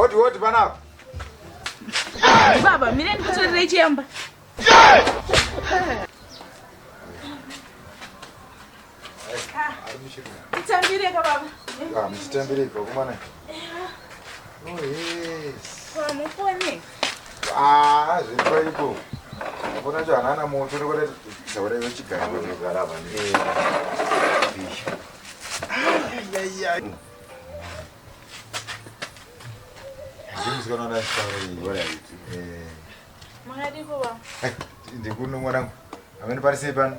Hoti hoti panapa. Baba, mire ndikutorerei chiyamba. Titambire ka baba. Ah, muchitambire ipa kumana. Oh yes. Kwa mupone. Ah, zviripo ipo. Mbona cho hanana moto nekuti zaura iwe chigara kugara apa. Ai ai ai. Ndimusikana ndashara iyi. Alright. Eh. Makadiko baba. Ndikuno mwanangu. Amene pari sei pano?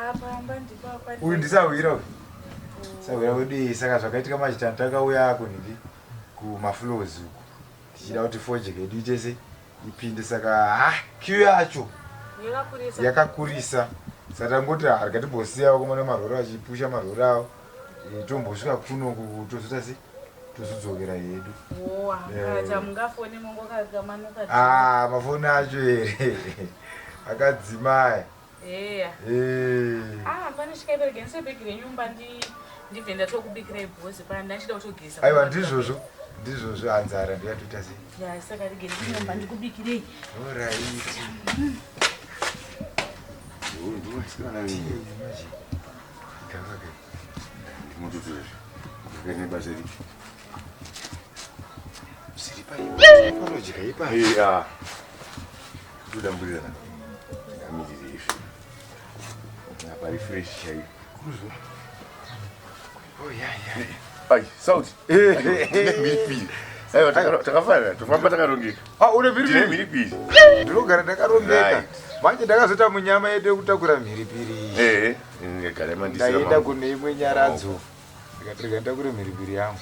Apa mba ndipo apa. Uyu ndisahwira uyu. Sahwira wedu saka zvakaitika manje tanga takauya kunhingi kumaflows uku. Tichida kuti fojek yedu ite sei ipinde saka ha queue yacho Yakakurisa. yakakurisa. Saka tangoti ha rega timbosiya vakomana marori achipusha marori avo. Eh, tombosvika kuno uku tozoita sei tozodzokera hedu. Oh, Eh. akata mungafone mongokakamanuka. Ah, mafoni acho here akadzima aya. Eya. Eh. Ah, pane chikaiperege ndisebhegi renyumba ndi ndibve ndatokubikirai bhozi pana ndachida kutogeza. Aiwa ndizvozvo ndizvozvo hanzara ndiyatoita sei. Ya, saka rege ndinyumba ndikubikirei. Alright. Panodya ipapo. Todamburirana ngamirire izvi apa refresh chaiyo. Oh, yeah, yeah. Ai, sauti mhiripiri. Aiwa, takafanana tofamba takarongeka. Ah, une Tine mhiripiri. mhiripiri. Ndinogara ndakarongeka. Right. Manje ndakazoita munyama yedu yekutakura mhiripiri. Ehe, ngagara mandisira Ndaenda mangu. kune imwe nyaradzo. Ndikati rega nditakure mhiripiri yangu.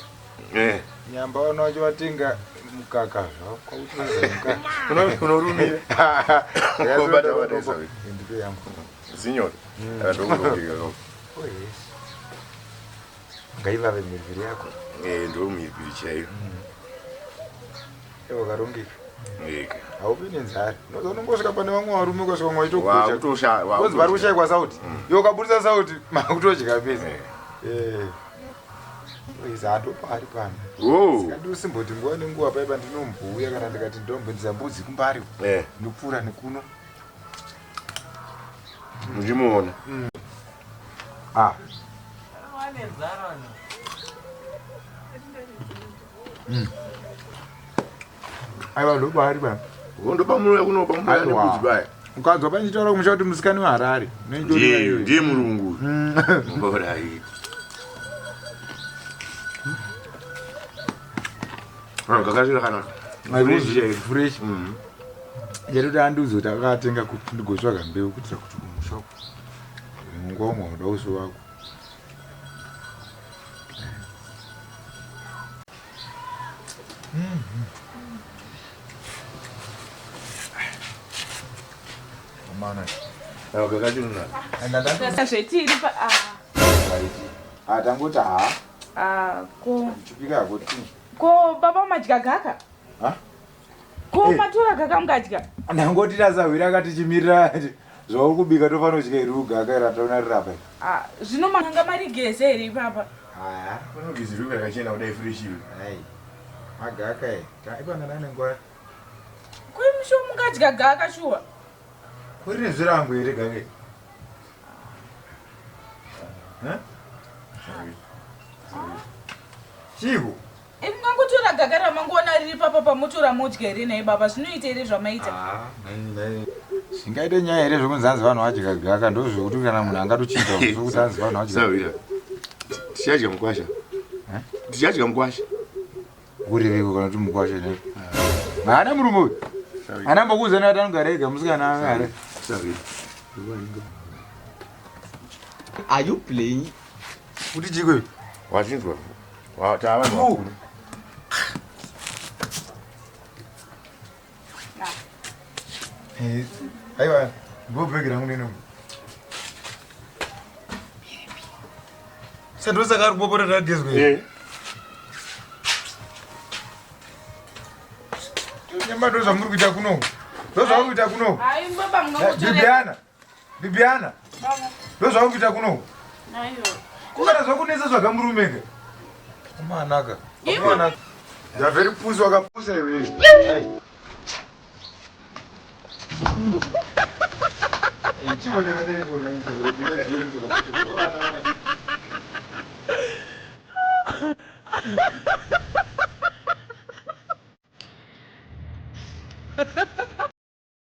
Eh, Nyamba vana vacho vatenga mukaka zvavo kwakutoza mukaka. Unorumira. Ndakazota Wobata bata dombo. isawe. Ndipe yangu. Zinyoro. Akandokurongeka kako. Oh yes. Ngaivave mhiripiri yako. Eh, ndo mhiripiri chaiyo. Iwe wakarongeka. Eka. Haupi nenzara. Unoza unongosvika pane vamwe varume ukasvika vamwe vachitokucha. Wakutosha, Konzi vari kushaikwa sauti. Iwe ukaburitsa sauti makutodya pese. Eh. Eh. Iza handopari pano. Oh. Saka ndosimboti nguva nenguva paipa ndinombouya kana ndikati ndombonzisa mbudzi kumbari. Eh, Ndopfuura nekuno. muchimuona. Ah. Aiwa ndopari pano. Ndopamunoya kuno pamunoya Aiwa. nembudzi baya. Ukanzwa pandichitaura kumusha kuti musikani weHarare. Ndiye, ndiye murungu. Alright. Ah, kakasvira kanaka. Fresh chaiyo. Fresh. Yatoti andiudze kuti akatenga kupi ndigotsvaga mbeu kuitira kuti kumusha uku. Nguva umwe unoda uso wako. Amana. Aiwa, kakachirunaka. Saka zvetiri pa ah. Ah, tangoti ha. Ah, ko Chipika hako ti. ko baba madya gaka. Ha? Ko Eh. matora gaka mungadya. Ndangoti tasahwira akati chimirira zvauri kubika tofanira kudya iri ugaka rataona riri apa. Ah, zvino manga marigeze here ipapa. Haya. Panogezerwa rakachena kudai fresh iwe. Hai. Magaka e. Taipana nane nguva. Kuri musho mungadya gaka shuwa. Kuri nezvirango here gaka? Ha? Chiiko? Imi mungangotora gaka ramangoona riri papa pamotora modya here nhai baba zvinoita here zvamaita. Ah, nai nai. Zvingaite nyaya here zvekunzi hanzi vanhu vadya gaka ndozvekuti kana munhu angatochinja zvekuti hanzi vanhu vadya. Sawira. Tichadya mukwasha. Eh? Tichadya mukwasha. Kureveko kana kuti mukwasha ne. Haana murume uyu. Sawira. Ana mbokuudza kuti anogara ega musikana angare. Sawira. Are you playing? Kuti chiko iwe? Wachinzwa. Wa tava vanhu vakuru. Eh, Aiwa, ndobhegi rangu neno. Sandosaka ari kupopota tagezwa. Eh. Nyamba ndo zvamuri kuita kuno. Ndo zvauri kuita kuno. Hayi baba mungangotora. Bibiana. Bibiana. Baba. Ndo zvauri kuita kuno. Aiwa. Kungana zvakunetsa zvakamurumeka. Amanaka. Iwe. Amanaka. You are very pussy wakapusa iwe. Hey.